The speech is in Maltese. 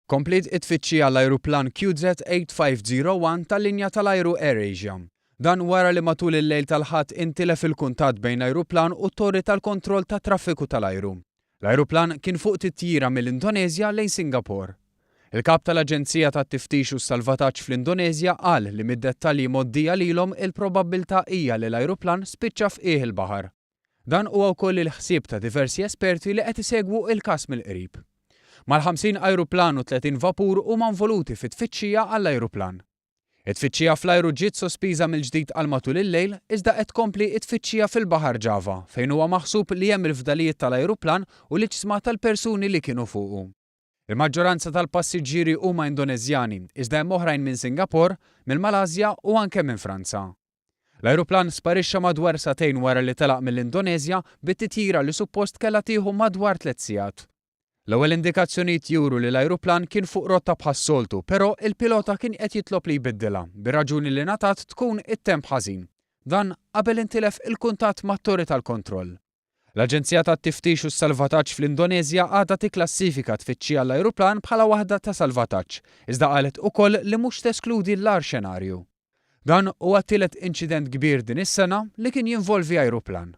Kompliet it-tfittxija għall-ajruplan QZ8501 tal-linja tal-ajru AirAsia. Dan wara li matul il-lejl tal-Ħadd intilef il-kuntatt bejn l-ajruplan u t-torri tal-kontroll tat-traffiku tal-ajru. L-ajruplan kien fuq titjira mill-Indoneżja lejn Singapore. Il-kap tal-Aġenzija tat-Tiftix u s-Salvataġġ fl-Indoneżja qal li mid-dettalji mgħoddija lilhom il-probabbiltà hija li l-ajruplan spiċċa f'qiegħ il-baħar. Dan huwa wkoll il-ħsieb ta' diversi esperti li qed isegwu l-każ mill-qrib. Mal-50 ajruplan u 30 vapur huma involuti fit-tfittxija għall-ajruplan. It-tfittxija fl-ajru ġiet sospiża mill-ġdid għal matul il-lejl iżda qed tkompli t-tfittxija fil-Baħar Ġava fejn huwa maħsub li hemm il-fdalijiet tal-ajruplan u l-iġsma tal-persuni li kienu fuqu. Il-maġġoranza tal-passiġġieri huma Indoneżjani iżda hemm oħrajn minn Singapore, mill-Malasja u anke minn Franza. L-ajruplan sparixxa madwar sagħtejn wara li telaq mill-Indoneżja bit-titjira li suppost kellha tieħu madwar tlett sigħat. L-ewwel indikazzjonijiet juru li l-ajruplan kien fuq rotta bħas-soltu però il-pilota kien qed jitlob li jbiddilha, bir-raġuni li ngħatat tkun it-temp ħażin. Dan qabel intilef il-kuntatt mat-torri tal-kontroll. L-Aġenzija tat-Tiftix u s-Salvataġġ fl-Indoneżja għadha tikklassifika t-tfittxija għall-ajruplan bħala waħda ta' salvataġġ, iżda qalet ukoll li mhux teskludi l-agħar xenarju. Dan huwa t-tielet inċident kbir din is-sena li kien jinvolvi ajruplan.